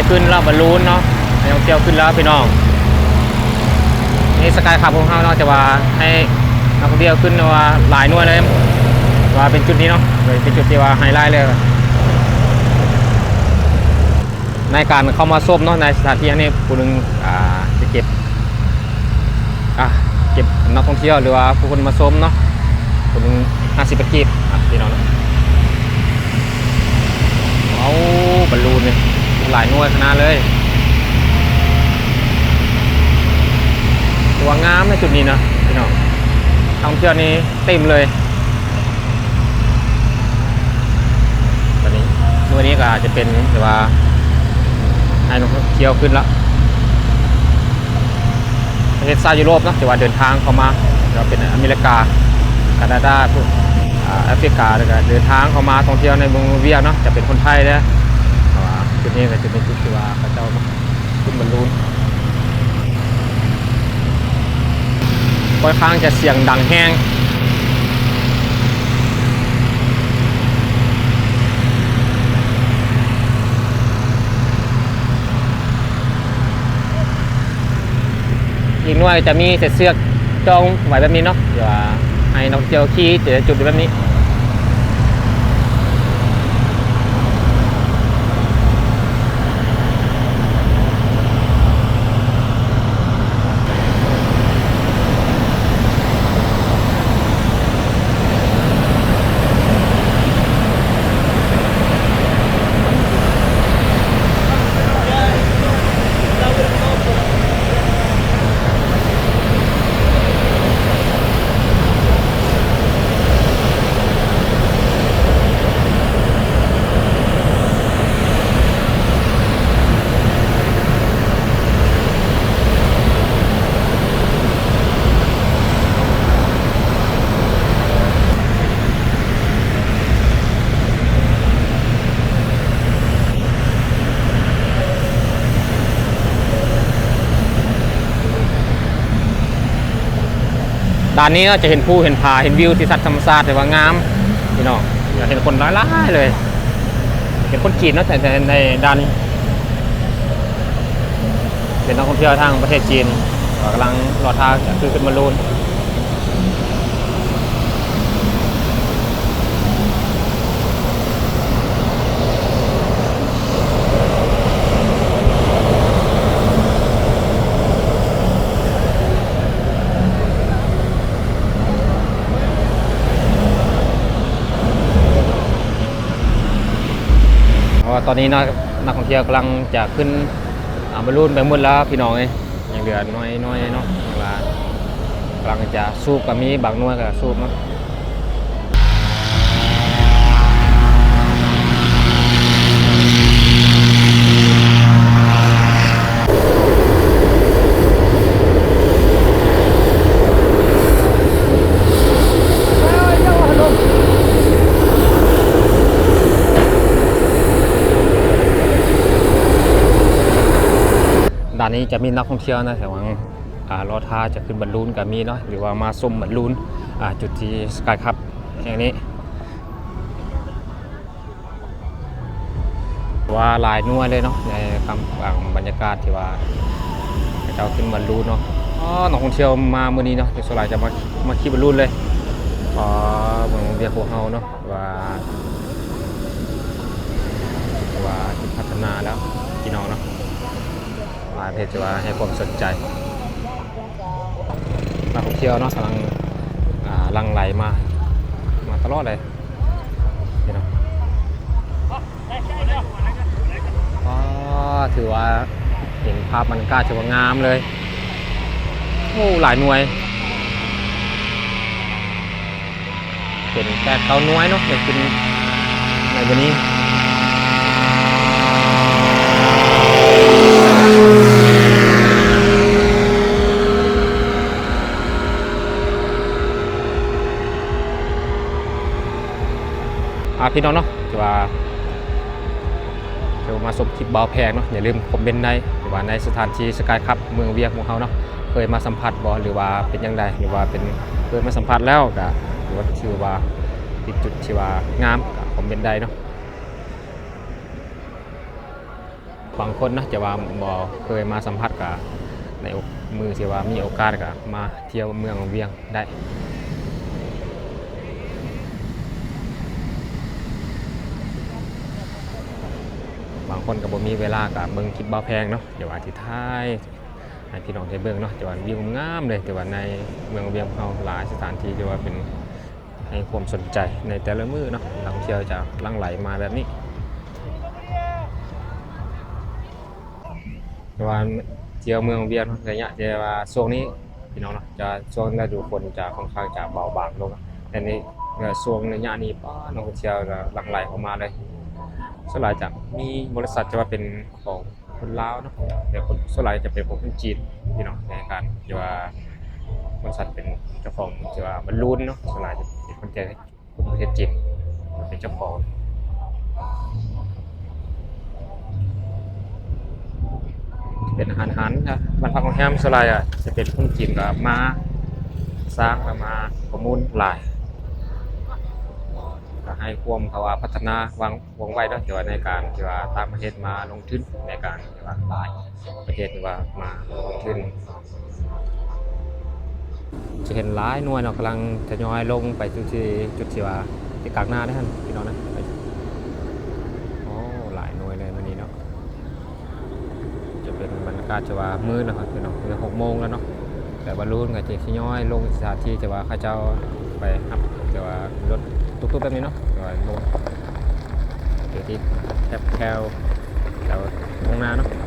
ຂຶ້ນລະບາລູນເນາະ ໃຫ້ນັກທ່ອງທ່ຽວຂຶ້ນລະພີ່ນ້ອງ. ນີ້ສະກາຍຄັບຂອງເຮົາເນາະ ແຕ່ວ່າໃຫ້ນັກທ່ອງທ່ຽວຂຶ້ນວ່າຫຼາຍໜ່ວຍເລີຍ ວ່າເປັນຈຸດນີ້ເນາະ ເປັນຈຸດທີ່ວ່າໄຮໄລເລີຍ ໃນການເຂົ້າມາຊົມເນາະ ໃນສະຖານທີ່ອັນນີ້ ຜູ້ໜຶ່ງ ອ່າ ຈະເກັບ ອ່າ ເກັບນັກທ່ອງທ່ຽວ ຫຼືວ່າຜູ້ຄົນມາຊົມເນາະ ຄົນໜຶ່ງຫ້າສິບກີບ ອ່າ ພີ່ນ້ອງເນາະ. ເອົາ ບາລູນນີ້ ຫຼາຍໜ່ວຍຂະໜາດເລີຍ ຖືວ່າງາມໃນຈຸດນີ້ເນາະພີ່ນ້ອງ ນັກທ່ອງທ່ຽວນີ້ເຕັມເລີຍ. ຕອນນີ້ ມື້ນີ້ກໍອາດຈະເປັນ ຫຼືວ່າໃຫ້ນັກທ່ອງທ່ຽວຂຶ້ນລະ ປະເທດຊາດຢູໂຣບເນາະ ທີ່ວ່າເດີນທາງເຂົ້າມາ ກໍເປັນອາເມລິກາ ການາດາ ພວກ ອາ ແອຟຣິກາ ແລ້ວກໍເດີນທາງເຂົ້າມາທ່ອງທ່ຽວໃນເມືອງວຽງເນາະ ຈະເປັນຄົນໄທເດ້ ເພາະວ່າຈຸດນີ້ກໍຈະເປັນຈຸດທີ່ວ່າເຂົາເຈົ້າ ຂຶ້ນບາລູນ ຂ້ອນຂ້າງຈະສຽງດັງແຮງ. ອີກໜ່ວຍຈະມີໃສ່ເຊືອກຈ້ອງໄວ້ແບບນີ້ເນາະ ທີ່ວ່າໃຫ້ນັກທ່ອງທ່ຽວຂີ່ແຕ່ລະຈຸດແບບນີ້. ດ້ານນີ້ເນາະ ຈະເຫັນພູເຫັນຜາ ເຫັນວິວທິວທັດທຳມະຊາດ ຖືວ່າງາມພີ່ນ້ອງ. ຈະເຫັນຄົນຫຼາຍໆເລີຍ ເຫັນຄົນຈີນເນາະ ແຕ່ໃນດ້ານນີ້ ເປັນນັກທ່ອງທ່ຽວທາງປະເທດຈີນ ກໍກຳລັງລໍຖ້າຈະຂຶ້ນ ຂຶ້ນບາລູນ. ເພາະວ່າຕອນນີ້ເນາະ ນັກທ່ອງທ່ຽວກຳລັງຈະຂຶ້ນ ອ່າ ບາລູນໄປໝົດແລ້ວພີ່ນ້ອງເອີຍ. ຍັງເຫຼືອໜ້ອຍໆເນາະ ວ່າກຳລັງຈະສູບກໍມີ ບາງໜ່ວຍກໍສູບເນາະ. ດ້ານນີ້ຈະມີນັກທ່ອງທ່ຽວນະ ແຖວ ອ່າ ລໍຖ້າຈະຂຶ້ນບາລູນກໍມີເນາະ ຫຼືວ່າມາຊົມບາລູນ ອ່າ ຈຸດທີ່ສະກາຍຄັບແຫ່ງນີ້ ວ່າຫຼາຍໜ່ວຍເລີຍເນາະ ໃນກາງບັນຍາກາດທີ່ວ່າເຂົາເຈົ້າຂຶ້ນບາລູນເນາະ. ອໍ ນັກທ່ອງທ່ຽວມາມື້ນີ້ເນາະ ສ່ວນຫຼາຍຈະມາ ມາຂີ່ບາລູນເລີຍ. ອໍ ເບິ່ງວຽກພວກເຮົາເນາະ ວ່າ ວ່າຖືກພັດທະນາແລ້ວພີ່ນ້ອງເນາະ. ຫຼາຍປະເທດທີ່ວ່າໃຫ້ຄວາມສົນໃຈ ນັກທ່ອງທ່ຽວເນາະ ກຳລັງ ອ່າ ຫຼັ່ງໄຫຼມາ ມາຕະຫຼອດເລີຍພີ່ນ້ອງ. ອໍ ຖືວ່າເຫັນພາບບັນຍາກາດ ຖືວ່າງາມເລີຍ. ໂອ້ ຫຼາຍໜ່ວຍ. ເປັນແປດເກົ້າໜ່ວຍເນາະ ໄດ້ຂຶ້ນໃນມື້ນີ້. ອ່າ ພີ່ນ້ອງເນາະ ຖືວ່າ ເຈົ້າມາຊົມຄລິບບ່າວແພງເນາະ ຢ່າລືມຄອມເມັນໄດ້ ຫຼືວ່າໃນສະຖານທີ່ສະກາຍຄັບເມືອງວຽງຂອງເຮົາເນາະ ເຄີຍມາສຳຜັດບໍ່ ຫຼືວ່າເປັນຈັ່ງໃດ ຫຼືວ່າເປັນ ເຄີຍມາສຳຜັດແລ້ວກະ ຖືວ່າ ຖືວ່າເປັນຈຸດທີ່ວ່າງາມ ກະຄອມເມັນໄດ້ເນາະ. ບາງຄົນເນາະ ທີ່ວ່າບໍ່ເຄີຍມາສຳຜັດ ກະໃນມື້ທີ່ວ່າມີໂອກາດ ກະມາທ່ຽວເມືອງວັງວຽງໄດ້. ບາງຄົນກະບໍ່ມີເວລາ ກະເບິ່ງຄລິບບ່າວແພງເນາະ ດຽວອາທິດທ້າຍໃຫ້ພີ່ນ້ອງໄດ້ເບິ່ງເນາະ ແຕ່ວ່າວິວງາມເລີຍ. ແຕ່ວ່າໃນເມືອງວຽງເຮົາຫຼາຍສະຖານທີ່ທີ່ວ່າເປັນໃຫ້ຄວາມສົນໃຈໃນແຕ່ລະມື້ເນາະ ນັກທ່ອງທ່ຽວຈະຫຼັ່ງໄຫຼມາແບບນີ້. ແຕ່ວ່າທ່ຽວເມືອງວຽງໄລຍະ ແຕ່ວ່າຊ່ວງນີ້ ພີ່ນ້ອງເນາະ ຈະຊ່ວງລະດູຝົນຈະຄ່ອນຂ້າງຈະເບົາບາງລົງ ແຕ່ໃນຊ່ວງໄລຍະນີ້ ປ້າ ນັກທ່ອງທ່ຽວຈະຫຼັ່ງໄຫຼເຂົ້າມາເລີຍ. ສ່ວນຫຼາຍຈະມີບໍລິສັດທີ່ວ່າເປັນຂອງຄົນລາວເນາະ ແຕ່ຄົນ ສ່ວນຫຼາຍຈະເປັນຂອງຄົນຈີນ ພີ່ນ້ອງ ໃນການທີ່ວ່າບໍລິສັດເປັນເຈົ້າຂອງທີ່ວ່າບອນລູນເນາະ ສ່ວນຫຼາຍຈະເປັນຄົນຈີນ ຄົນປະເທດຈີນເປັນເຈົ້າຂອງ. ເປັນອາຫານ ຮ້ານພັກໂຮງແຮມ ສ່ວນຫຼາຍອະຈະເປັນຄົນຈີນ ກະມາສ້າງ ກະມາປະມູນຫຼາຍ ກະໃຫ້ຄວາມ ເພາະວ່າພັດທະນາຫວ່າງ ຫວ່ອງໄວເນາະ ແຕ່ວ່າໃນການທີ່ວ່າຕ່າງປະເທດມາລົງທຶນໃນການທີ່ວ່າຫຼາຍປະເທດທີ່ວ່າມາລົງທຶນ ຈະເຫັນຫຼາຍໜ່ວຍເນາະ ກຳລັງທະຍອຍລົງໄປຈຸດທີ່ ຈຸດທີ່ວ່າທີ່ກາງໜ້າເດ້ຫັ້ນ ພີ່ນ້ອງນະ. ໂອ້ ຫຼາຍໜ່ວຍເລີຍມື້ນີ້ເນາະ ຈະເປັນບັນຍາກາດທີ່ວ່າມືດແລ້ວເນາະ ພີ່ນ້ອງ ເປັນຫົກໂມງແລ້ວເນາະ. ແຕ່ວ່າບອນລູນກະຈະທະຍອຍລົງສະຖານທີ່ທີ່ວ່າເຂົາເຈົ້າໄປຮັບ ແຕ່ວ່າລົດຕຸກໆແບບນີ້ເນາະ ແຕ່ວ່າລົງ ເປັນທີ່ແຄບແຄວແຖວທົ່ງນາເນາະ.